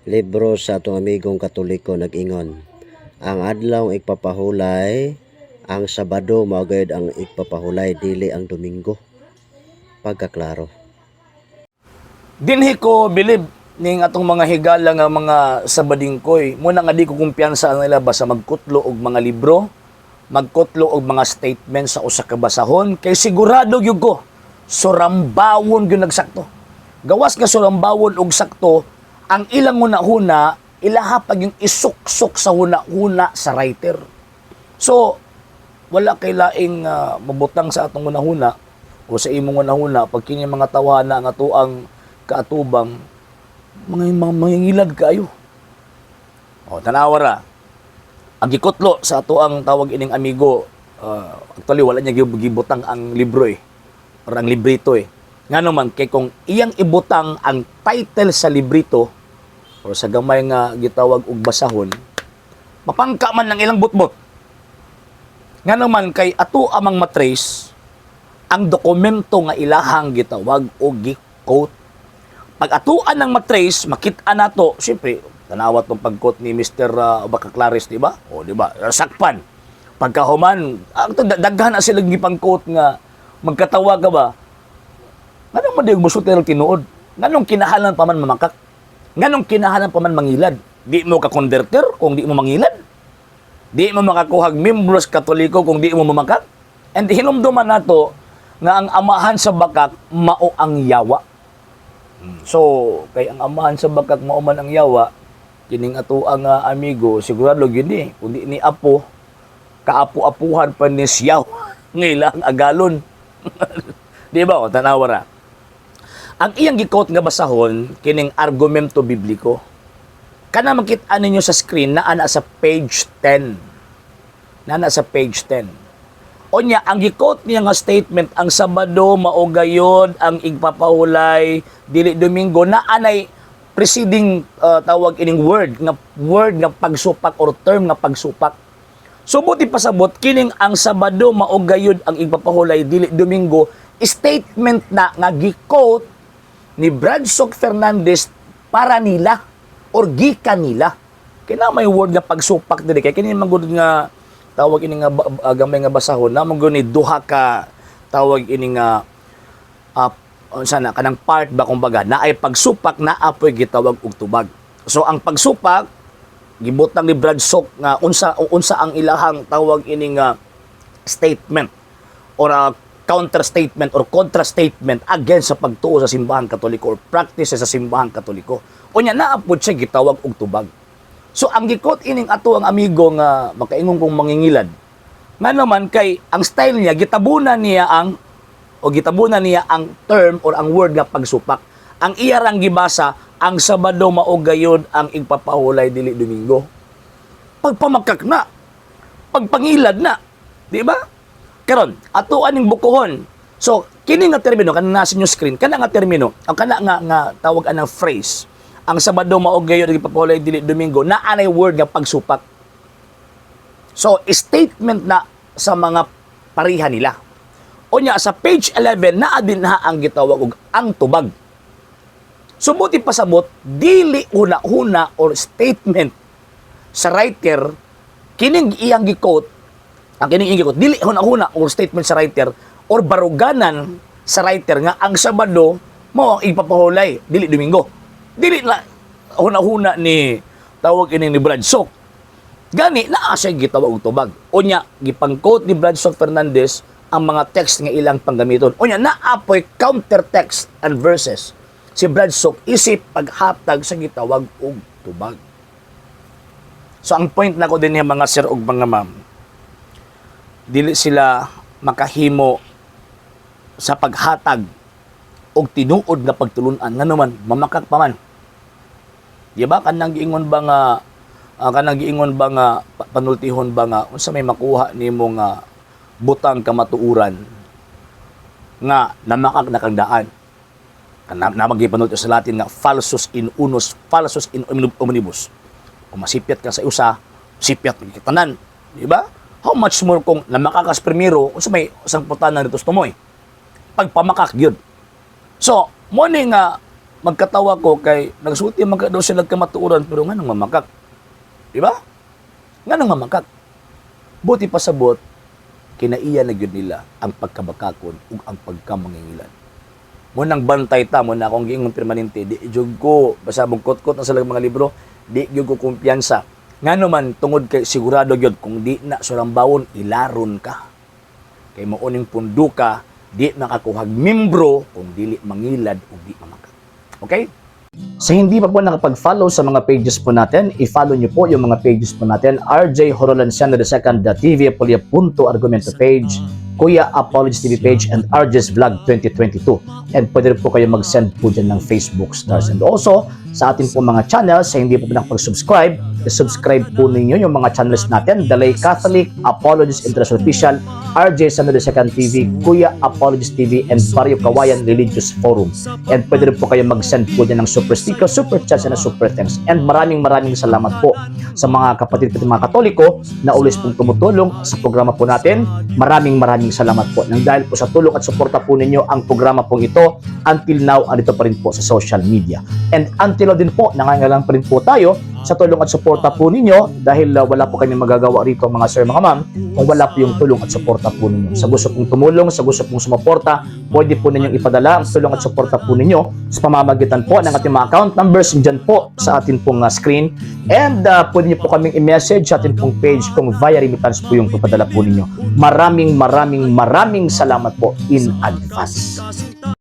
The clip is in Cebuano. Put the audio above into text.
Libro sa atong amigong Katoliko nag-ingon ang adlaw igpapahulay, ang Sabado mao gayud ang igpapahulay, dili ang Domingo. Pagkaklaro. Dinhi ko bilib ning atong mga higala nga mga sabadingkoy. Muna nga di ko kumpiyansa nila basta magkutlo og mga libro, magkutlo og mga statement sa usa ka basahon kay sigurado gyud ko surambawon gyud nagsakto. Gawas nga surambawon og sakto, ang ilang hunahuna ilaha pag yung isuksok sa huna-huna sa writer. So, wala kay laing mabutang sa atong hunahuna o sa imong hunahuna pag kini mga tawana nga tuang kaatubang mga mangingilad kaayo. O, tanawa ra. Ang gikutlo sa ato ang tawag ining amigo, actually wala niya gibutang ang libro eh. Or ang librito eh. Nga naman, kay kung iyang ibutang ang title sa librito or sa gamay nga gitawag og basahon, mapangka man ang ilang butbot. Nga naman kay ato amang matrace ang dokumento nga ilahang gitawag o gi-quote. Pag atuan ng matrace, makita nato, siyempre, tanawa tong pag-quote ni Mr. Bacaclares, di ba? O, di ba? Sakpan. Pagkahuman, ang daghan na sila gipang-quote nga magkatawa ka ba? Nganong man di musulti ng tinuod? Nganong kinahanglan pa man mamakak? Nganong kinahanglan pa man mangilad? Di mo ka converter kung di mo mangilad? Di mo makakuhag membros Katoliko kung di mo mamakak? And hinumduman nato nga ang amahan sa bakak mao ang yawa. So, kay ang amahan sa bakak mao man ang yawa, kining ato ang amigo, sigurado gyud ni, kundi ni apo, kaapo-apuhan pa ni siyaw nga ilang agalon. Di ba? O, tanawa ra. Ang iyang gi-quote nga basahon, kining argumento bibliko. Kana makita ninyo sa screen na ana sa page 10. Naa sa page 10. Unya, ang gi-quote niya nga statement, ang Sabado mao gayod ang igpapahulay, dili Domingo, na anay preceding tawag ining word nga pagsupak or term nga pagsupak. So buti pasabot kining ang Sabado mao gayod ang igpapahulay, dili Domingo, statement na nga gi-quote ni Brad Sok Fernandez para nila or gikan nila. Kina may word nga pagsupak diri kay kini man gud nga tawag ini nga gamay nga basahon na man gud ni duha ka tawag ini nga unsa na kanang part ba, kumbaga na ay pagsupak na apoy gitawag og tubag. So ang pagsupak gibutang ni Brad Sok nga unsa unsa ang ilahang tawag ini nga statement or a counter statement or contra statement against sa pagtuo sa Simbahan Katoliko or practice sa Simbahan Katoliko. Unya naa pod siya gitawag og tubag. So ang gi-quote ining ato ang amigo nga makaingon kong mangingilad. Nga naman kay ang style niya gitabunan niya ang term or ang word nga pagsupak. Ang iya rang gibasa, ang Sabado mao gayod ang igpapahulay, dili Domingo. Pagpamakak na, pagpangilad na, di ba? Karon, ato aning bukuhon. So, kini nga termino kana nasa inyo screen, kana nga termino, ang kana nga nga tawag anang phrase, ang Sabado mao gayod ang igpapahulay, dili Domingo, na anay word nga pagsupak. So, statement na sa mga pariha nila. Unya sa page 11 naa din na ang gitawag og ang tubag. Sumuti pasabot dili una-una or statement sa writer kining iyang gi-quote, ang kining iyang gi-quote dili huna-huna or statement sa writer or baruganan sa writer nga ang Sabado mao ang ipapahulay, dili Domingo. Dili na huna-huna ni tawag ini ni Brad Sok. Gani naa siya gitawag og tubag. Unya gipang-quote ni Brad Sok Fernandez ang mga text nga ilang panggamiton. Unya naa poy counter text and verses si Brad Sok isip paghatag sa gitawag og tubag. So ang point nako din niya, mga sir ug mga ma'am, dili sila makahimo sa paghatag og tinuod nga pagtulunan, ngano man mamakak pa man. Di ba kanang giingon ba nga panultihon ba nga unsa may makuha nimo nga butang kamatuoran nga namakak na kang daan? Kanang namang gipanulti sa Latin nga falsus in unus, falsus in omnibus. Kung masipyat ka sa usa, sipyat ka tanan, di ba? How much more kung namakakas primero, unsa may sangputan na dito tumoy? Pagpamakak gyud. So, mo ni nga Magkatawa ko kay nagsulti man ka daw sila kamatuoran, pero nganong mamakak? Di ba? Nganong mamakak? Buti pasabot, kinaiya na gyud nila ang pagkabakakon ug ang pagkamangingilan. Mao nang bantay ta. Mao na akong giingon permanente, di jud ko basta mugkot-kot na sa mga libro, di gyud ko kumpiyansa. Ngano man, tungod kay sigurado gyud kung di na surambawon, ilaron ka. Kay mao ning punduka, di makakuhag membro kung dili mangilad ug di mamakak. Okay? Sa hindi pa po nakapag-follow sa mga pages po natin, i-follow nyo po yung mga pages po natin: RJ Horolanciano II, The TV Apolia Punto Argumento page, Kuya Apologies TV page, and RJ's Vlog 2022. And pwede rin po kayo mag-send po dyan ng Facebook stars. And also, sa atin po mga channels, sa hindi po nakapag-subscribe, i-subscribe po ninyo yung mga channels natin: The Lay Catholic, Apologies International Official, RJ Sano II TV, Kuya Apologies TV, and Barrio Kawayan Religious Forum. And pwede rin po kayo mag-send po dyan ng super sticker, super chats, and super thanks. And maraming maraming salamat po sa mga kapatid ko, mga Katoliko na always pong tumutulong sa programa po natin. Maraming maraming salamat po. Nang dahil po sa tulong at suporta po ninyo, ang programa pong ito until now andito pa rin po sa social media. And until now din po, nangangailangan pa rin po tayo sa tulong at suporta po ninyo dahil wala po kami magagawa rito, mga sir, mga ma'am, kung wala po yung tulong at suporta po ninyo. Sa gusto pong tumulong, sa gusto pong sumuporta, pwede po ninyong ipadala ang tulong at suporta po ninyo sa pamamagitan po ng ating mga account numbers dyan po sa atin pong screen. And pwede niyo po kaming i-message sa atin pong page kung via remittance po yung papadala po ninyo. Maraming maraming maraming salamat po in advance.